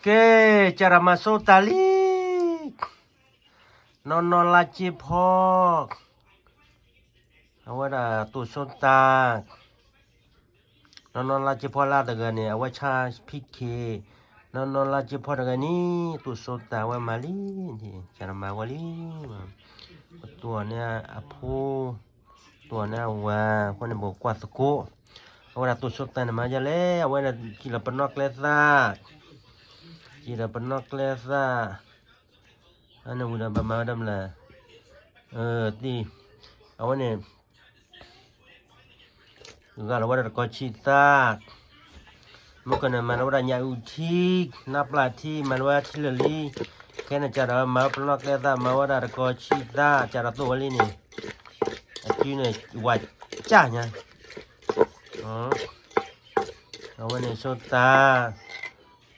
ကဲ, ကၢ်ရမၤစိတၢ်လံ, နီၢ်နီၢ်လါက့ဖီ, အဝဲဒၣ်တိၢ်စိတၢ်, နီၢ်နီၢ်လါက့ဖီလါတဂၤန့ၣ် အဝဲဆါဖံခ့, နီၢ်နီၢ်လါက့ဖီတဂၤန့ၣ် တိၢ်စိတၢ်ဝဲမၤလံ, ကၢ်ရမၤဝဲလံ, တိၢ်န့ၢ်အဖိ, တိၢ်န့ၢ်အဝၤ, အဃိန့ၣ် ပကွၢ်သကိး, အဝဲဒၣ်တိၢ်စိတၢ်န့ၣ်မၤယလဲၣ်, အဝဲဒၣ်ကံၣ်လီၤပနီၣ်ကျဲသၣ်, ကံၣ်လီၤပနီၣ်ကျဲသၣ်, အန့ၣ်ဝံၤဒီးဘၣ်မၤဝဲဒၣ်မလဲၣ်, သ့ၣ်, အဝဲန့ၣ် ဂၢ်လီၤဝဲဒၣ်တကီဆံၣ်သၣ်, မုၢ်ကန့ၣ်မၤလီၤဝဲဒၣ်ညၣ်အုၣ်ထံ, နၢ်ပျၢ်ထံ, မၤလီၤဝဲဒၣ်ထံလၢာ်လံ, ခဲန့ၣ်ကၢ်ဒီးမၤဝဲပနီၣ်ကျဲသၣ်, မၤဝဲဒၣ်တကီဆံၣ်သၣ်, ကၢ်ဒီးတိၢ်ဝဲလံန့ၣ်, အစုန့ၣ် ဝးကၢ်ညါ, အဝဲန့ၣ်စိတၢ်,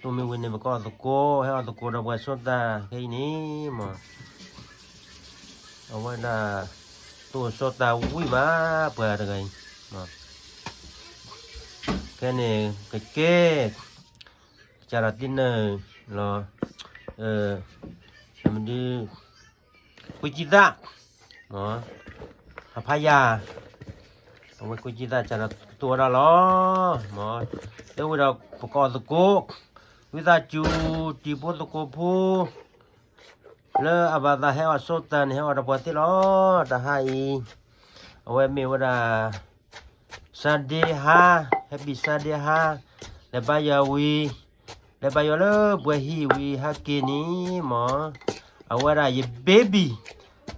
တိၢ်မ့ၢ်ဝံၤန့ၣ် ပကအီၣ်သကိး, ဟဲအီၣ်သကိးဒီးပှၤစိတၢ်ခဲအံၤန့ၣ်မး, အဝဲဒၣ် တိၢ်စိတၢ်ဝံၣ်မး ပှၤတဂၤအံၤ, ခဲန့ၣ် ကကဲ, ကစၢ်ဒီးတံနၢၤလီၤ, မဒု ကွံကံသၣ်, ဟးဖးယၤ, အဝဲကွံကံသၣ်ကစၢ်ဒီးတိၢ်ဝဲဒၣ်လီၤ, မ့ၢ်, လၢဝံၤဒီးပကအီၣ်သကိး, ဝံသးစူၤ တံၤဖိသကိးဖိ လၢအဘၣ်သးဟဲအီၣ်စိတၢ်န့ၣ် ဟဲအီၣ်ဒီးပှၤသ့လီၤ, တဟါအံၤ, အဝဲမ့ၢ်ဝဲဒၣ် Sunday ဟါ, Happy Sunday ဟါ, လဲၤဘါယွၤဝံၤ, လဲၤဘါယွၤလၢပှၤဟံၣ်ဝံၤဟဲက့ၤန့ၣ်မး, အဝဲဒၣ်ယ baby,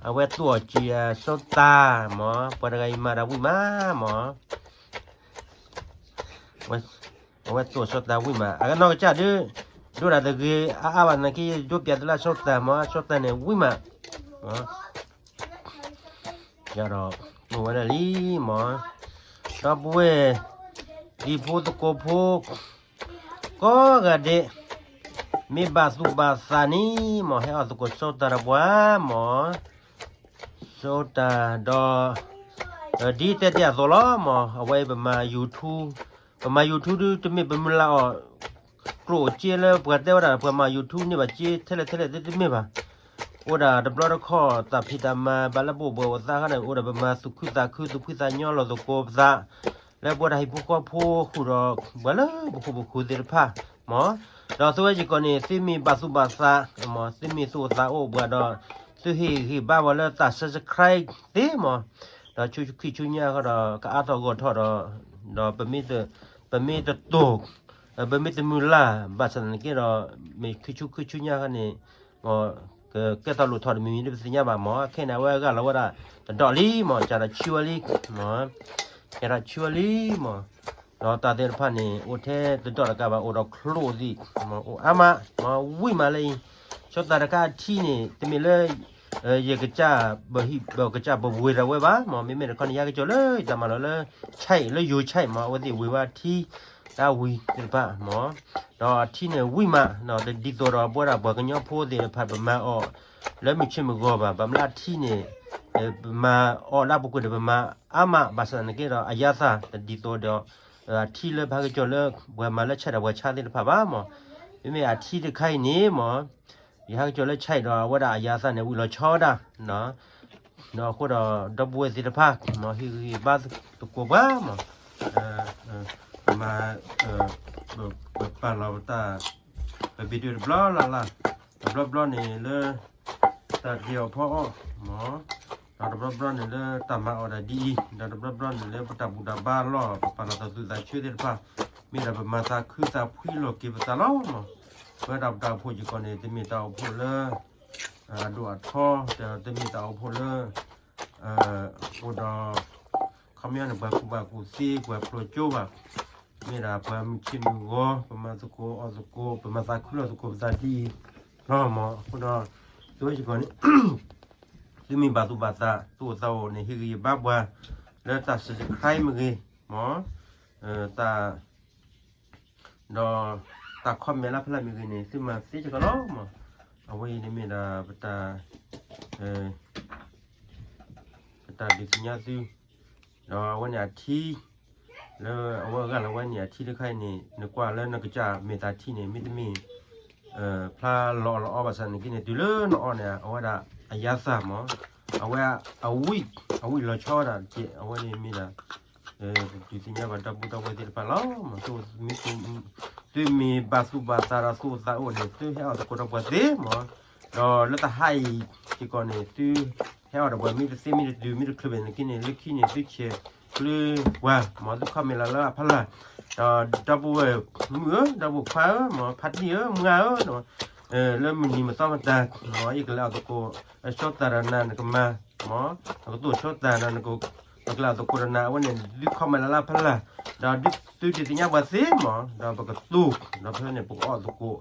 အဝဲတိၢ်အီၣ်စံးအစိတၢ်မး, ပှၤတဂၤအံၤမၤတၢ်ဝံၣ်မးမး, အဝဲတိၢ်စိတၢ်ဝံၣ်မး, အနီၢ်ကစၢ်ဒုး, ဒိၣ်ဒၣ်တဂ့ၤအါအါဘၣ်နာ်က့ ယဒိးပျးသုလၢအစိတၢ်မး, အစိတၢ်န့ၣ်ဝံၣ်မး, ယဒီး တိၢ်ဝဲဒၣ်လံမး, ဒီပုၢ်ဝဲၢ် တံၤဖိသကိးဖိ ကိးဂၤဒဲး, မ့ၢ်ဘၣ်သူၣ်ဘၣ်သးန့ၣ်မး ဟဲအီၣ်သကိးစိတၢ်ဒီးပှၤမး, စိတၢ်ဒီး, ဒ်တဲတ့ၢ်အသိးလီၤမး, အဝဲပမၤ YouTube, ပမၤ YouTube ဒုး တမ့ၢ်ပမုၢ်လၢ်အီၤ ကျိၣ်စ့လၢပှၤတဲဝဲဒၣ် ပှၤမၤ YouTube န့ၢ်ဘၣ်စ့ထဲလဲၣ်ထဲလဲၣ်တမ့ၢ်ဘၣ်, အိၣ်ဒၣ်တဘျီတခီၣ် တၢ်ဖံးတၢ်မၤဘၣ်လၢပအိၣ်ဘှံးအိၣ်သါခါန့ၣ် အိၣ်ဒီးပမၤသူၣ်ခုသးခု သူၣ်ဖှံသးညီလိာ်သကိးပသး, လၢပဝဲဒၣ်ဟံၣ်ဖိဃီဖိဃုာ်ဒီး ပှၤလၢပခိၣ်ပဃုာ်သ့ၣ်တဖၣ်မး, ဒီးသုဝဲစ့ၢ်ကီးန့ၣ် သုမ့ၢ်ဘၣ်သူၣ်ဘၣ်သး, သုမ့ၢ်သူၣ်အိၣ်သးအိၣ်ပှၤဒီး, သုဟ့ၣ်ဂံၢ်ဘါပှၤလၢတၢ် subscribe သ့မး, ဒီးဆူခံဆူညါဃီဒီး ကအါထီၣ်ဂီၢ်ထီၣ်ဒီး, ဒီးပမ့ၢ်တတိၢ်, ပမ့ၢ်တမုၢ်လၢ် ဘၣ်ဆၣ်သနာ်က့ဒီး မ့ၢ်ခံဆူခံဆူညါဃီန့ၣ်, ကကဲထီၣ်လိၣ်ထီၣ်တမံၤမံၤဒ်ပသ့ၣ်ညါဘၣ်မး, ခဲန့ၣ် အဝဲဂၢ်လီၤဝဲဒၣ်တဒီးလံမး, ကစၢ်ဒီးဆှံဝဲလံမး, ကစၢ်ဒီးဆှံဝဲလံမး, ဒီးတၢ်သ့ၣ်တဖၣ်န့ၣ် အိၣ်ထဲတဒီးတကးဘၣ် အိၣ်ဒီးချိၣ်သ့ၣ်, အိၣ်အါမး, ဝံၣ်မးလၢအံၤ, စိတၢ်တခါအထံန့ၣ် တမ့ၢ်လၢ ယကစၢ်ပဟံၣ်ပကစၢ်ပဝ့ၤဒၣ်ဝဲဘၣ်မး, မ့မ့ၢ်တခီန့ၣ် ယဟဲက့ၤကၠီၤလၢယတၢ်မၤလီၤလၢ ဆဲး လၢယိၤဆဲးမး, အဝဲသ့ၣ်ဝ့ၤဝဲအထံ တၢ်ဝံၤသ့ၣ်တဖၣ်မး, ဒီးအထံန့ၣ်ဝံၣ်မး, တဒ်သိးဒီးပဝဲဒၣ်ပှၤကညီဖိသ့ၣ်တဖၣ် ပမၤအီၤလၢမုၢ်ဆ့ၣ်မုၢ်ဂီၤဘၣ်, ဘၣ်မနုၤအထံန့ၣ် ပမၤအီၤလၢအပူၤကွံာ်ဒီး ပမၤအါမး, ဘၣ်ဆၣ်သနာ်က့ဒီး အယါသၣ်တဒ်သိးဒီး အထံလၢပဟဲက့ၤကၠီၤလၢ ပှၤမၤလၢဆဲးဒီးပှၤဆါသ့ၣ်တဖၣ်ဘၣ်မး, မ့မ့ၢ်အထံတခါအံၤန့ၣ်မး ယဟဲက့ၤကၠီၤလၢဆဲးဒီး အဝဲဒၣ်အယါသၣ်န့ၣ် ဝံၣ်လီၤဆီဝဲဒၣ်, ဒီးအဃိဒီး ဒီပုၢ်ဝဲၢ်သ့ၣ်တဖၣ်မး ဟ့ၣ်ဂံၢ်ဟ့ၣ်ဘါသကိးပှၤမး, မၤ, ပပာ်လီၤပတၢ်, ပ video တဘျီလၢ်လၢ်, တဘျီဘျီန့ၣ်လၢ တၢ်ဒဲးအီၣ်ဖီအီၣ်မး, ဒီးတဘျီဘျီန့ၣ်လၢတၢ်မၤအီၣ်ဒၣ်ဒ်အံၤ, ဒီးတဘျီဘျီန့ၣ်လၢပတၢ်ဘူၣ်တၢ်ဘါလီၢ် ပပာ်လီၤတၢ်သူၣ်သးဆၢသ့ၣ်တဖၣ်, မ့ၢ်ဒၣ်ပမၤသးခုသးဖှံလိာ်က့ၤပသးလီၤမး, ပဝဲဒၣ်ပတၢ်အိၣ်ဖှိၣ်စ့ၢ်ကီးန့ၣ် တမ့ၢ်တၢ်အိၣ်ဖှိၣ်လၢ အဒိၣ်အထီ, တမ့ၢ်တၢ်အိၣ်ဖှိၣ်လၢ အိၣ်ဒီး ခီပညီန့ၣ် ပှၤကူၣ်ဘၣ်ကူၣ်သ့ ပှၤဖျိကၠိဘၣ်, မ့ၢ်ဒၣ်ပှၤမုၢ်ဆ့ၣ်မုၢ်ဂီၤ ပမၤသကိးအီၣ်သကိး ပမၤသးခုလိာ်သကိးပသးဒ်အံၤလီၤမး, အဃိဒီး သုဝဲစ့ၢ်ကီးန့ၣ် သုမ့ၢ်ဘၣ်သူၣ်ဘၣ်သး သူၣ်အိၣ်သးအိၣ်န့ၣ် ဟ့ၣ်ဂံၢ်ဟ့ၣ်ဘါပှၤ လၢတၢ် subscribe မ့ၢ်ဂ့ၤမး, တၢ် ဒီးတၢ် comment လၢဖဲလဲၣ်မ့ၢ်ဂ့ၤန့ၣ် သုမၤသ့စ့ၢ်ကီးလီၤမး, အဝဲအံၤန့ၣ်မ့ၢ်ဒၣ်ပတၢ် ပတၢ်ဒုးသ့ၣ်ညါသု, ဒီးအဝဲန့ၣ်အထံ လၢအဝဲဂၢ်လီၤဝဲန့ၣ် အထံတခါအံၤန့ၣ် နကွၢ်လၢနကစၢ်မဲာ်သးထံန့ၣ် မ့တမ့ၢ် ဖျါလီၤအီၣ်လီၤအီဘၣ်ဆၣ်န့ၣ်က့န့ၣ် တုၤလၢနအီၣ်န့ၣ် အဝဲဒၣ်အယါသၣ်မး, အဝဲအဝံၣ် အဝံၣ်လီၤဆီဝဲဒၣ်တက့ၢ်. အဝဲန့ၣ်မ့ၢ်ဒၣ် ဒုးသ့ၣ်ညါဘၣ်ဒီပုၢ်ဒီဝဲၢ်သ့ၣ်တဖၣ်လီၤ. သုမ့ၢ်ဘၣ်သူၣ်ဘၣ်သးဒီးသူၣ်အိၣ်သးအိၣ်န့ၣ် သုဟဲအီၣ်သကိးဒီးပှၤသ့မး, ဒီးလၢတဟါအံၤစ့ၢ်ကီးန့ၣ် သုဟဲအီၣ်ဒီးပှၤမ့ၢ်တသ့မ့ၢ်တတုၤမ့ၢ်တချုးဘၣ်န့ၣ်က့န့ၣ် လၢခံန့ၣ် သုဆဲးကျၢပှၤမး, သု comment လီၤလၢအဖီလာ်, ဒီးဒီပုၢ်ဝဲၢ်မုၣ်ဧၢ ဒီပုၢ်ခွါဧၢမး ဖါတံၢ်ဧၢ မုၢ်ဂၤဧၢ လၢမုၢ်နံၤမသီမတၤမး ယကလဲၤအီၣ်သကိး အဆီတၢ်ဒီးနၤနကမၤမး, နကသိၣ်ဆီတၢ်ဒီး နကလဲၤအီၣ်သကိးဒီးနၤ အဝဲန့ၣ် သု comment လီၤလၢအဖီလာ်, ဒီးသုဒုးသ့ၣ်ညါပှၤသ့မး ဒီးပကသူၣ် ဒီးဖဲန့ၣ် ပကအီၣ်သကိး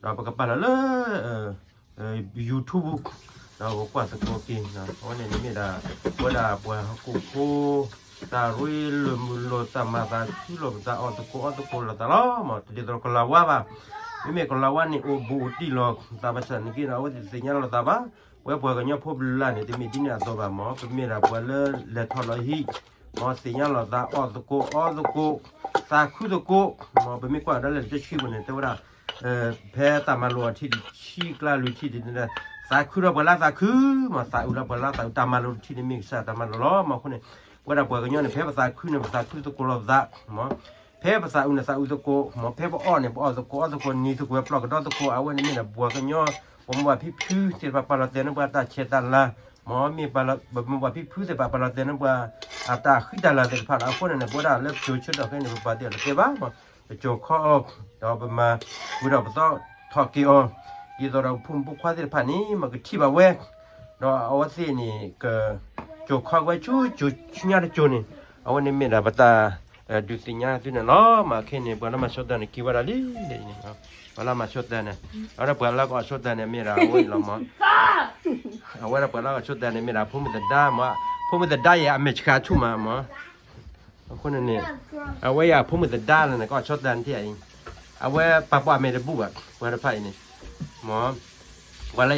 ဒီးပကပာ်လီၤလၢ YouTube ဒီးပကွၢ်သကိးက့ၤ, အဝဲန့ၣ်န့ၣ်မ့ၢ်ဒၣ် ပဝဲဒၣ်ပှၤဟီၣ်ခိၣ်ဖိ တၢ်ရ့လိာ်မုာ်လိာ် တၢ်မၤသးခုလိာ်ပသး အီၣ်သကိးအီသကိးလိာ်သးလီၤမး, တဒ်သိးကလၤဝါဘၣ်. မ့မ့ၢ်ကလၤဝါန့ၣ် အိၣ်ဘူးအိၣ်တံၢ်လီၤသးဘၣ်ဆၣ်န့ၣ်က့ဒီး အဝဲသ့ၣ်တသ့ၣ်ညါလီၤသးဘၣ်. ပဝဲပှၤကညီဖိပျၢၤလၢ်န့ၣ် တမ့ၢ်ဒ်န့ၣ်အသိးဘၣ်မး, ပမ့ၢ်ဒၣ်ပှၤလၢလဲၤထီၣ်လီၤဟံၣ်မး, သ့ၣ်ညါလီၤသးအီၣ်သကိးအီသကိး သးခုသကိးမး, ပမ့ၢ်ကွၢ်ဒီးလၢတဆံပူၤန့ၣ် တဲဝဲဒၣ် ဖဲတၢ်မၤလိာ်အထံၣ်တဆံကျါလွံၢ်ထံၣ်ဒ်န့ၣ် သးခုဒီးပှၤလၢသးခုမး, သးအုးလၢပှၤလၢသးအုး တၢ်မၤလိာ်တထံၣ်န့ၣ်မ့ၢ်ကစၢ်တၢ်မၤလိာ်လီၤမး. အဃိန့ၣ် ပဝဲဒၣ်ပှၤကညီန့ၣ် ဖဲပသးခုန့ၣ် ပသးခုသကိးလိာ်ပသးမး, ဖဲပသးအုးန့ၣ် သးအုးသကိးမး, ဖဲပအီၣ်န့ၣ် ပအီၣ်သကိးအီသကိး နံၤသကိးပျီၢ်ကဒီသကိး အဝဲန့ၣ်မ့ၢ်ဒၣ်ပှၤကညီ ပမိၢ်ပၢ်ဖံဖုသ့ၣ်တဖၣ်ပာ်လီၤတဲာ်န့ၢ်ပှၤတၢ်ဆဲးတၢ်လၤမး, မ့ၢ်ပမိၢ်ပၢ်ဖံဖုသ့ၣ်တဖၣ်ပာ်လီၤတဲာ်န့ၢ်ပှၤ အတၢ်ဃံတၢ်လၤသ့ၣ်တဖၣ်လီၤ. အဃိန့ၣ်န့ၣ် ပဝဲဒၣ်လၢပစိၤဆၢကတီၢ်ခဲအံၤန့ၣ် ပပာ်တ့ၢ်အီၤတသ့ဘၣ်မး, ပစိာ်ခီအီၤ ဒီးပမၤဝံၤဒီးပသီထီၣ်က့ၤအီၤ, ဒ်သိးဒီးပဖိမုၣ်ဖိခွါသ့ၣ်တဖၣ်န့ၣ် မ့ၢ်ကထံၣ်ဘၣ်ဝဲ ဒီးအဝဲသ့ၣ်န့ၣ် ကစိာ်ခီဝဲဆူစိၤဆူညါတစိၤန့ၣ်, အဝဲန့ၣ်မ့ၢ်ဒၣ်ပတၢ် ဒုးသ့ၣ်ညါသုန့ၣ်လီၤမး. ခဲအံၤန့ၣ် ပှၤလၢမၤဆီတၢ်န့ၣ် က့ၤဝဲဒၣ်လံန့ၣ်, ပှၤလၢမၤဆီတၢ်န့ၣ်, အဝဲဒၣ်ပှၤလၢကအီၣ်ဆီတၢ်န့ၣ် မ့ၢ်ဒၣ်အဝဲအံၤလီၤမး, အဝဲဒၣ်ပှၤလၢအီၣ်ဆီတၢ်န့ၣ် မ့ၢ်ဒၣ်ဖိမုၣ်သဒါမး, ဖိမုၣ်သဒါယဲၢ်အမဲာ်ဆှးဆူၣ်မးမး, အဃိန့ၣ်န့ၣ် အဝဲယဲၢ်ဖိမုၣ်သဒါလၢန့ၣ် ကအီၣ်ဆီတၢ်န့ၣ်အံၤ, အဝဲပာ်ပှၤအမဲာ်တဘူၣ်ဘၣ် ပှၤတဖၣ်အံၤန့ၣ်, မး, ပှၤ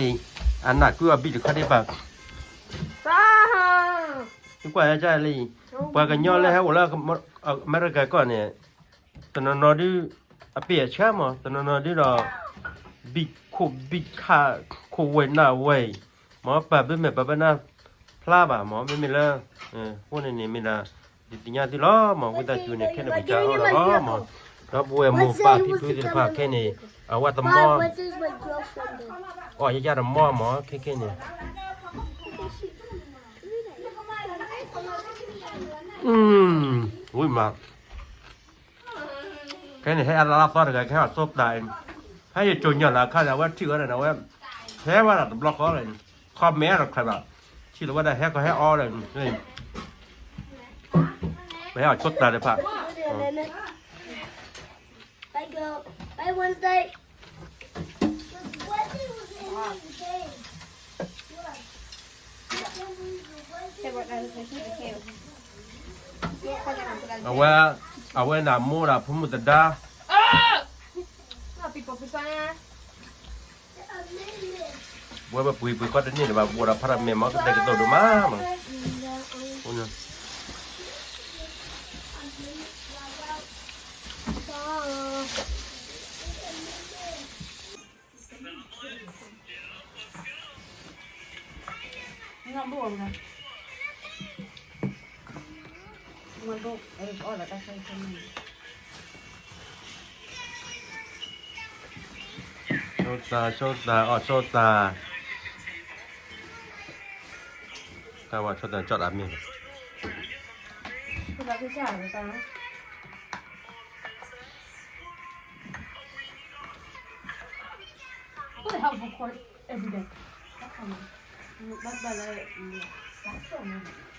လၢအံၤ အနၢ်ကုအီၣ်ဘံၣ်တခီဒံးဘၣ်, ကွၢ်လၢအံၤ, ပှၤကညီလၢဟဲအိၣ်လၢအမဲရကၤကီၢ်န့ၣ် တနီၤနီၤဒုး အပ့ၢ်အဆှၢမး တနီၤနီၤဒုးဒီး ဘံၣ်ခိၣ်ဘံၣ်ခၣ် ခိၣ်ဝဲၢ်နၢ်ဝဲၢ်, မ့ၢ်ပာ်ဘၢမဲာ်ပာ်ဘၢနၢ်ဖျါဘၣ်မး မ့မ့ၢ်လၢ အဃိန့ၣ်န့ၣ်မ့ၢ်ဒၣ် ဒုးသ့ၣ်ညါသုလီၤမး ဝံသးစူၤန့ၣ် ခဲန့ၣ်ပကစၢ်အီၣ်လီၤမး, ဒီပုၢ်ဝဲၢ်မိၢ်ပၢ်ဖံဖုသ့ၣ်တဖၣ်ခဲန့ၣ် အဝဲတမီ အီၣ်ယဲယဲတမီမး ခဲခဲန့ၣ် ဝံၤမး ခဲန့ၣ် ဟဲအလါလါသီတဂၤ ကဟဲအီၣ်ဆိတၢ်အံၤ, ဖဲယကိၤညၢ်လၢအခါန့ၣ် အဝဲထံၣ်ဝဲဒၣ်န့ၣ် အဝဲ ဟဲဝဲဒၣ်တဘျီဃီလီၤ, ခီမဲာ်ဒီးချၢဘၣ်, ထံၣ်လီၤဝဲဒၣ်ဟဲကီဟဲအီၣ်ဒီး ပဟဲအီၣ်ဆိတၢ်တဖၣ်, အဝဲ အဝဲန့ၣ်မိၢ်ဒၣ်ဖိမုၣ်သဒါ ဝဲပပှ့ၤပှ့ၤခီတန့ၢ်လၢၤဘၣ် ဘိးဒီးဖးတၢ်မဲာ်မး ကတဲာ်ကတီၤဒိၣ်မးမး, ဆိတၢ် ဆိတၢ် အီၣ်ဆိတၢ်, တၢ်ဝဲဆိတၢ်ကၠီၣ်တၢ်မ့ၢ် Who the hell record every day? That's how much. That's why I let it. That's so annoying.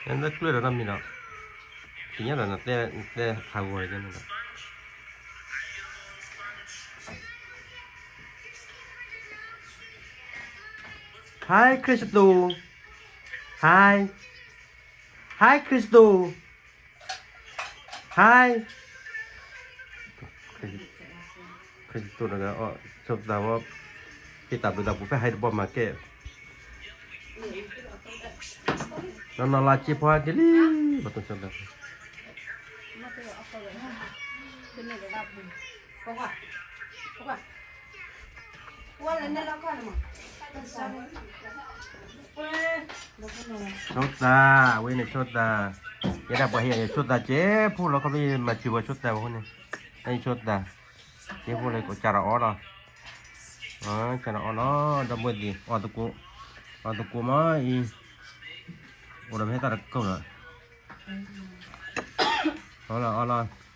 နကျၢၢ်ဒီးနီတမံၤဒီး သ့ၣ်ညါဒီးနတဲဟးဂီၤန့ၣ်ဒီး Hi Crystal. Hi. Hi Crystal. Hi. Crystal တဂၤအီၣ်ဆိတၢ်ဝဲ ဟ့ၣ်တၢ်ဘျုးတၢ်ဖှိၣ်ဖဲ Hyderabad market နီၢ်နီၢ်လါစ့ဖီဟဲက့ၤလံ ဘၣ်တိၢ်ဆိတၢ် ဆိသး, ဝဲန့ၣ်ဆိသး, ယဲဒၣ်ပှၤဟ့ၣ်ယဆိသးကဲဖိလီၤ ခီဖျိယမၤစၢၤပှၤဆိသးဘၣ်အဃိန့ၣ်, ယဆိသး, ကဲဖိလၢကစးဒီးအီၣ်လီၤ, စးဒီးအီၣ်လီၤ ဒီပုၢ်ဝဲၢ်သ့ၣ်, အီၣ်သကိး, အီၣ်သကိးမ့ၢ်အံၤ, အိၣ်ဒီးမ့ၢ်တၢ်တကိးလီၤ, အီၣ်လီၤအီၣ်လီၤ